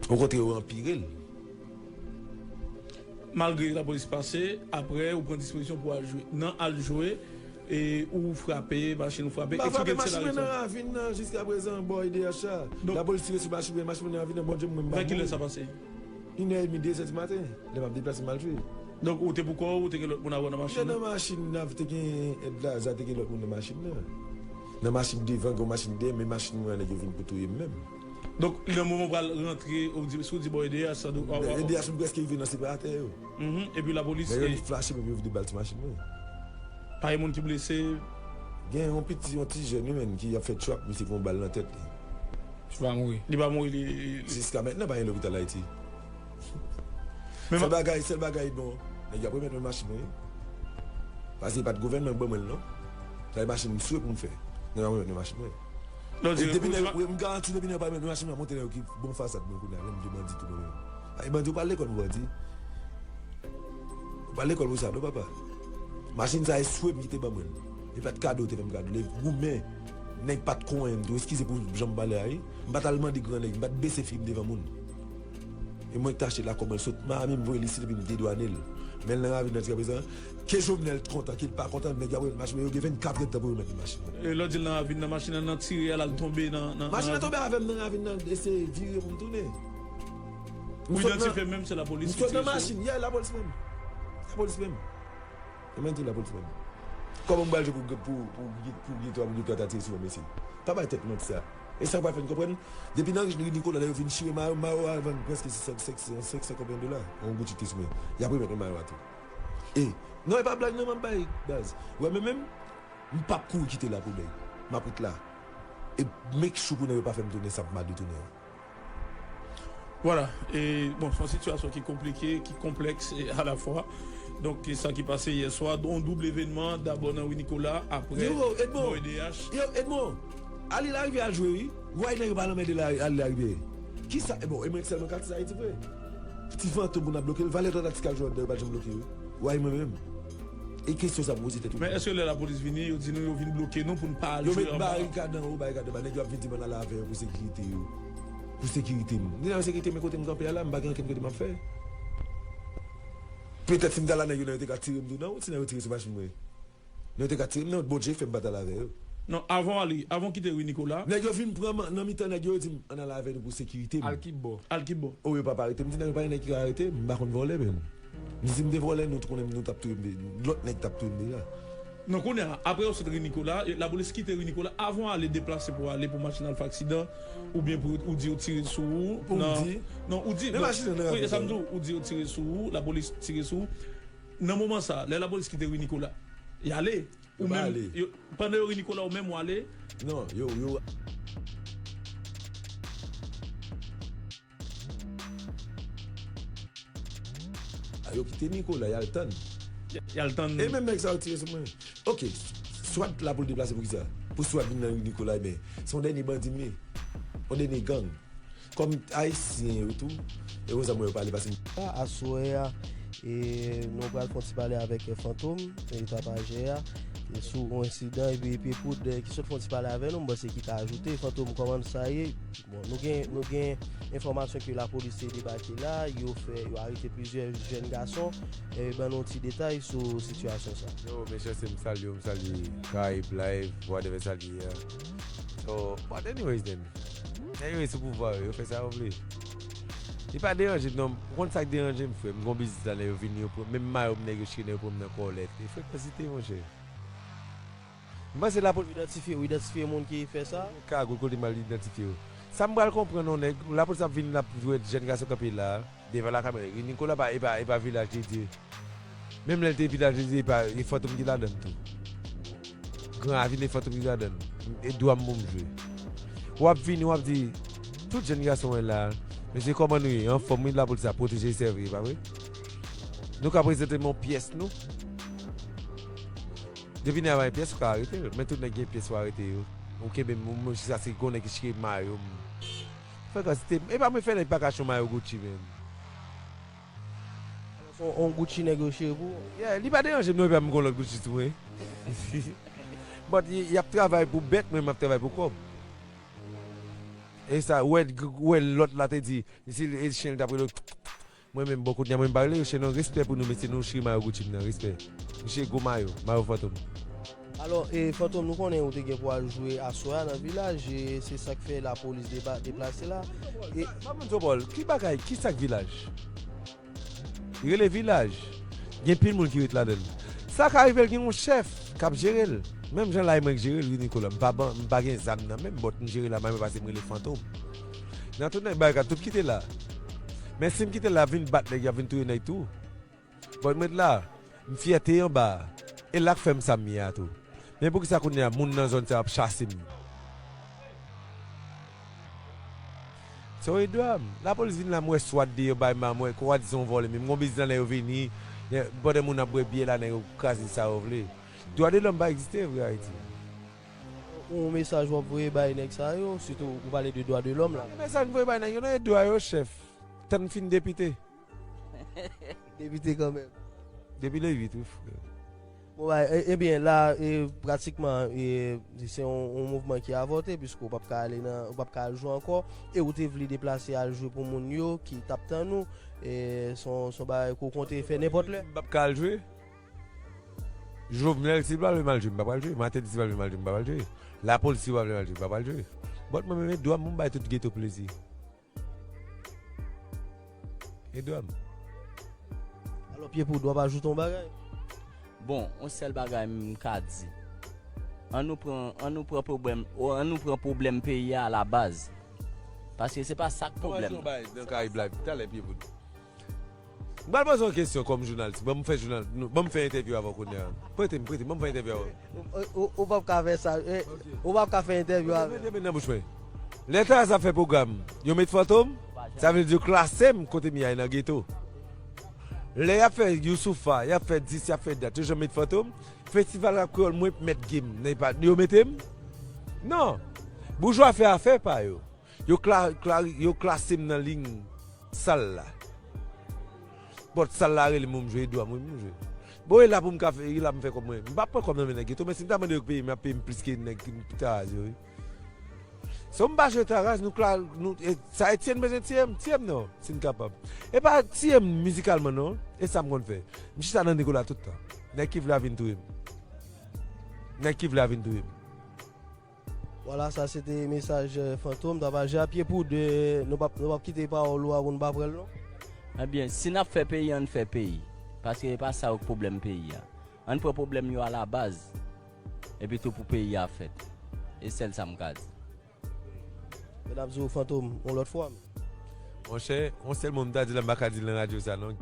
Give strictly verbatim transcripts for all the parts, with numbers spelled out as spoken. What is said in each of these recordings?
Okontrè, yo anpire l. Malgre lapolis pase, apre ou pran dispozisyon pou al jwe. Nan al jwe, e ou frape, machin ou frape. Mwen frape machin mwen nan ravin nan jiska prezan bò E D H la. Lapolis tire sou machin mwen, machin mwen nan ravin nan, Bondye mwen m pa mouri. Vè kilè sa pase? Inè edmi, dezè di maten, lè m ap deplase m al jwe. Donk ou te pou kò w, ou te gen lòt moun avè w nan machin nan? Nan machin nan te gen èd la, te gen lòt moun nan machin nan. Nan machin devan, gen yon machin dèyè, men machin mwen an nèg yo vin pou touye m menm. Donk nan moman w pral rantre, ou di, si w di bò E D H, sa do. E D H, m prèske rive nan separatè yo. Epi lapolis. Lè yo flache m epi yo vide bal sou machin mwen. Pa gen moun ki blese? Gen yon piti, yon ti jèn wi menm ki ap fè trap, misye pran yon bal nan tèt li. Li pa mouri. Li pa mouri, li. Jiska mentnan pa gen lopital Ayiti. Sèl bagay, sèl bagay bon, nèg yo ap remèt mwen machin mwen wi. Paske e pa t gouvènman k ban mwen l non. Sa se machin m swe pou m fè. Nèg yo ap remèt mwen machin mwen. Depi nèg yo, m garanti depi nèg yo pa remèt mwen machin mwen, ap monte nan yo ki bon fasad mwen kounye a, lè m vle bandi tou mwen menm. Ay bandi, ou pa al lekòl pou bandi. Ou pa al lekòl pou sa non papa. Machin sa e swe m ki te ban mwen l. E pa t kado yo te fè m kado l, e goumen. Nèg pa t konyen m tou, eskize pou jan m pale a wi. M pa t al mande gran nèg, m pa t bese figi m devan moun. E mwen ki t achte l ak kòb mwen, sot Miami m voye l isit epi m dedwane l. Men l nan ravin nan ti ka prezan, ke Jovenel t kontan, ke l pa kontan, nèg yo ap remèt machin mwen, yo gen vennkat èdtan pou yo remèt mwen machin mwen. E lè w di l nan ravin nan, machin nan nan tire a l al tonbe nan nan. Machin nan tonbe avè m nan ravin nan, eseye vire pou m tounen. Ou idantifye menm se lapolis ki tire sou ou? M sot nan machin, yeah, lapolis menm. Lapolis menm. Mwen menm tou lapolis menm. Kòman m pral jwe pou pou pou pou gen twa pou gen twa ta tire sou mwen mesye. Pa bay tèt manti sa. E sa k pral fè n konprann, depi nan ri Nicolas lè yo vin chire mayo, mayo a vann prèske senk senk senk senk konbyen dola. Yon Gucci ki te sou mwen. Y ap remèt mwen mayo a tou. E non, e pa blag non m ap bay baz. Ou wè mwen menm, m p ap kouri kite la pou bèy. M ap ret la. E make sure pou nèg yo pa fè m tounen sa m pa dwe tounen an. Vwala, e bon, se yon sitiyasyon ki konplike, ki konplèks e alafwa. Donk, sa ki pase yè swa, yon doub evènman, dabò nan ri Nicolas, apre bò E D H. Yo, Edmond, ale larivyè al jwe wi. Why nèg yo pa lanmède la, ale larivyè? Kisa, e bon, e mwen sèlman k atis Ayiti vre? Ti Fantom pou n ap bloke l, Valè Tòtaktik al jwe anndan, yo pa t janm bloke yo. Why mwen menm? E kesyon sa pou poze tèt ou. Men èske lè lapolis vini, yo di nou yo vin bloke nou pou n pa al jwe anba? Yo met barikad anwo, barikad anba, nèg yo ap vin di m ann ale avè yo pou sekirite yo. Pou sekirite m. Depi nan sekirite, men kote m kanpe a la, m pa gen ankenn kote m ap fè. Petèt si m t al la, nèg yo nan yo te ka tire m tou nan wout, si nèg yo tire sou machin mwen. Nan yo te ka tire m nan wout, Bondye fè m pa t al avè yo. Non, avan w ale, avan w kite ri Nicolas. Nèg yo vin pran m nan mitan nèg yo, yo di m ann ale avè nou pou sekirite m. Al ki bò? Al ki bò? O, yo pa pa arete m, m di nèg yo pa gen nèg ki ka arete m, m pa konn vòlè menm. M di si m te vòlè, nou t konnen m, nou t ap touye m, lòt nèg t ap touye m deja. Non, kounye a, apre yo sot ri Nicolas, lapolis kite ri Nicolas, avan w ale deplase pou w ale pou machin al fè aksidan, oubyen pou ou di yo tire sou ou. Pou m di? Non, ou di. Men machin nan wi, sa m di w, ou di yo tire sou ou, lapolis tire sou ou. Nan moman sa, lè lapolis kite ri Nicolas, y ale. Ou menm, pandan yo ri Nicolas, ou menm w ale? Non, yo, yo. A, yo kite Nicolas, y al tann. Y al tann. E menm nèg sa yo tire sou mwen. Ok, swat la pou l deplase pou kisa? Pou swat vin nan ri Nicolas, ebyen, se yon dènye bandi m ye. Yon dènye gang. Kòm Ayisyen yo tou, e konsa mwen yo pale paske m. Aswè a, e nou pral fè yon ti pale avèk Fantom, e tapajè a, e sou yon ensidan, epi Epi Poud, e ki sot fè yon ti pale avè nou, m panse ki ka ajoute. Fantom, kòman sa ye? Bon, nou gen, nou gen enfòmasyon ke lapolis te debake la, yo fè, yo arete plizyè jèn gason. E ban nou ti detay sou sitiyasyon sa. Yo, mechanste, m salye w, m salye Karayib Live, whatever sa l ye a. So, but anyways then, nèg yo sou pouvwa yo, yo fè sa yo vle. Li pa deranje m non, ou konn sa k deranje m, frè m? M gon biznis la, nèg yo vini, yo pran, menm mayo m, nèg yo chire, nèg yo pran m nan kòlèt. E frekansite, monchè. M panse lapolis. Ou idantifye, ou idantifye moun ki fè sa? Ka gout kote m al idantifye yo. Sa m pral konprann yon nèg, lapolis ap vin, l ap jwenn jèn gason kanpe la, devan lakamera. Nicolas pa, e pa, e pa vilaj dedye. Menm lè l te vilaj dedye, e pa, e Fantom ki ladan l tou. Gran Ravin, e Fantom ki ladan l. E dwa m pou m jwe. W ap vini, w ap di, tout jèn gason wè la, mesye, kòman nou ye? Anfòm wi, lapolis ap pwoteje, sèvi, e pa vre? Nou ka prezante m yon pyès nou? Depi nèg la pa gen pyès, ou ka arete l. Men tout nèg gen pyès, ou arete yo. Ou kenbe m, ou menm si sa se gon nèg ki chire mayo m. Frekansite m. E pa mwen fè nèg pa ka chon mayo Gucci, menm. On, on Gucci nèg yo chire pou ou? Yeah, li pa deranje m non, epi m gon lòt Gucci sou mwen. But y, y ap travay pou bèt, mwen m ap travay pou kòb. E sa, wè, wè lòt la te di, si e chen l t ap rele, mwen menm, bon, kounye a mwen m pa rele yo chen non, respè pou nou, mesye, nou cheri mayo Gucci m nan, respè. Misye gwo mayo, mayo Fantom. Alò, e, Fantom, nou konnen ou te gen pou al jwe aswè a nan Vilaj, e se sa k fè lapolis depa-, deplase la. E pa moun Zopòl, ki bagay, ki sa k Vilaj? Rele Vilaj. Gen pil moun ki ret ladan l. Sa ka rive l gen yon chèf k ap jere l. Menm jan la e mwen k jere l, wi, Nicolas. M pa ban, m pa gen zam nan men m, but m jere la, mwen pase m rele Fantom. Nan tout nèg bagay, tout kite la. Men si m kite la, vin bat nèg, y ap vin touye nèg tou. But m ret la, m fyète anba a. E la k fè m sa m ye a tou. Men poukisa kounye a moun nan zòn sa ap chase m? Se yon edwa m. Lapolis vin la, m wè swat deyò bay ma, m wè kwa di se yon vòlè, men m gon biznis la, nèg yo vini, pandan moun ap bwè byè la, nèg yo kraze sa yo vle. Dwa de lòm pa egziste vre Ayiti. Yon mesaj w ap voye bay nèg sa yo, sitou ou pale de dwa de lòm la. Mesaj m voye bay nèg yo, nan edwa yo, chèf. Tann fin depite. Depite kanmenm. Depi le uit, wi, frè. Bon, bay, e, ebyen, la, e, pratikman, e, se yon, yon mouvman ki avòte, piske w p ap ka ale nan, w p ap ka al jwe ankò, e ou te vle deplase al jwe pou moun yo ki t ap tann ou, e, se yon, se yon bagay ke w konte fè nenpòt lè. M p ap ka al jwe. Jovenel, si l pa vle m al jwe, m p ap al jwe. Martelly, si l pa vle m al jwe, m p ap al jwe. Lapolis, si yo pa vle m al jwe, m p ap al jwe. But mwen menm, e dwa m pou m bay tout geto plezi. E dwa m. Alò, Pye Poud, w ap ajoute yon bagay? Bon, yon sèl bagay m ka di. An nou pran, an nou pran pwoblèm, o, an nou pran pwoblèm peyi a alabaz. Paske se pa sa k pwoblèm nan. Nan Karayib la, talè, Pye Poud. M pral poze yon kesyon kòm jounalis. Ban m fè jounal, nou, ban m fè entèvyou avè w kounye a. Prete m, prete m, ban m fè entèvyou avè w. Ou, ou, ou p ap ka fè sa. Eh, ou p ap ka fè entèvyou avè l. Mete men nan bouch mwen. Lè Taraz ap fè pwogram, yo met Fantom, sa vle di yo klase m kote m ye a nan geto. Lè y ap fè Youssoupha, y ap fè dis, y ap fè dat, yo janm met Fantom. Festival rap kreyòl, mwen mèt game, nan pa, yo mete m? Non. Boujwa fè afè pa yo. Yo kla-, kla-, yo klase m nan liy sal la. But sal la rele m pou m jwe, e dwa m, wi, m jwe. Bon, e la pou m ka fè, e la m fè kòb mwen. M p ap pran kòb nan men nèg geto, men si m ta mande yo peye m, y ap peye m plis ke nèg Taraz yo, wi. So m pa jwe Taraz, nou kla-, nou, e, sa Etienne bezwen tiye m, tiye m non, si n kapab. E pa tiye m mizikalman non, e sa m konn fè. M chita nan Nicolas tout tan. Nèg ki vle a vin touye m. Nèg ki vle a vin touye m. Vwala, sa se te mesaj, eh, Fantom, Tapaje a Pye Poud, eh, nou p ap, nou p ap kite pawòl ou a pou nou pa pran l non. Ebyen, si n ap fè peyi, ann fè peyi. Paske e pa sa yo k pwoblèm peyi a. Ann pran pwoblèm yo alabaz. Epi tou pou peyi a fèt. E sèl sa m ka di. Men n ap di w Fantom yon lòt fwa. Monchè, yon sèl mo m ta di la, m pa ka di l nan radyo sa non.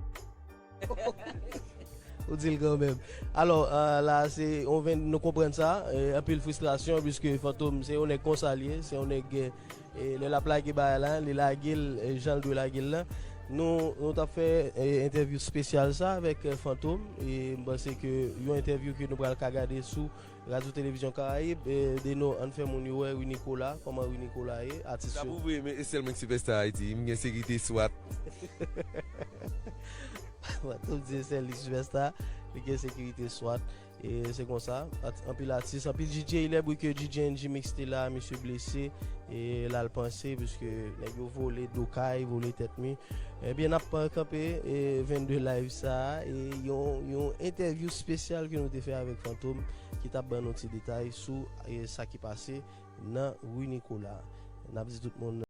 Ou di l kanmenm. Alò, eh, la, se, on ven, nou konprann sa, eh, anpil fristrasyon, piske Fantom, se yon nèg konsa l ye, se yon nèg, eh, lè l ap lage bagay la, li lage l, eh, jan l dwe lage l la. Nou, nou t ap fè, eh, entèvyou espesyal sa avèk, eh, Fantom, e m panse ke yon entèvyou ke nou pral ka gade sou Radyo Televizyon Karayib, eh, Deno, ann fè moun yo wè Rui Nicolas, kòman Rui Nicolas ye, atis yo. Sa pou vre, men e sèl mwen ki sipèsta Ayiti, m gen sekirite swat. Fantom di e sèl li sipèsta, li gen sekirite swat. E se konsa, at-, anpil atis, anpil D J, lè bri ke D J N G Mix te la, misye blese, e l al panse, piske nèg yo vole do kay, vole tèt mi. Ebyen, n ap kanpe, e vennde live sa a, e yon, yon entèvyou espesyal ke nou te fè avèk Fantom, ki t ap ban nou ti detay sou, e sa ki pase nan Rui Nicolas. N ap di tout moun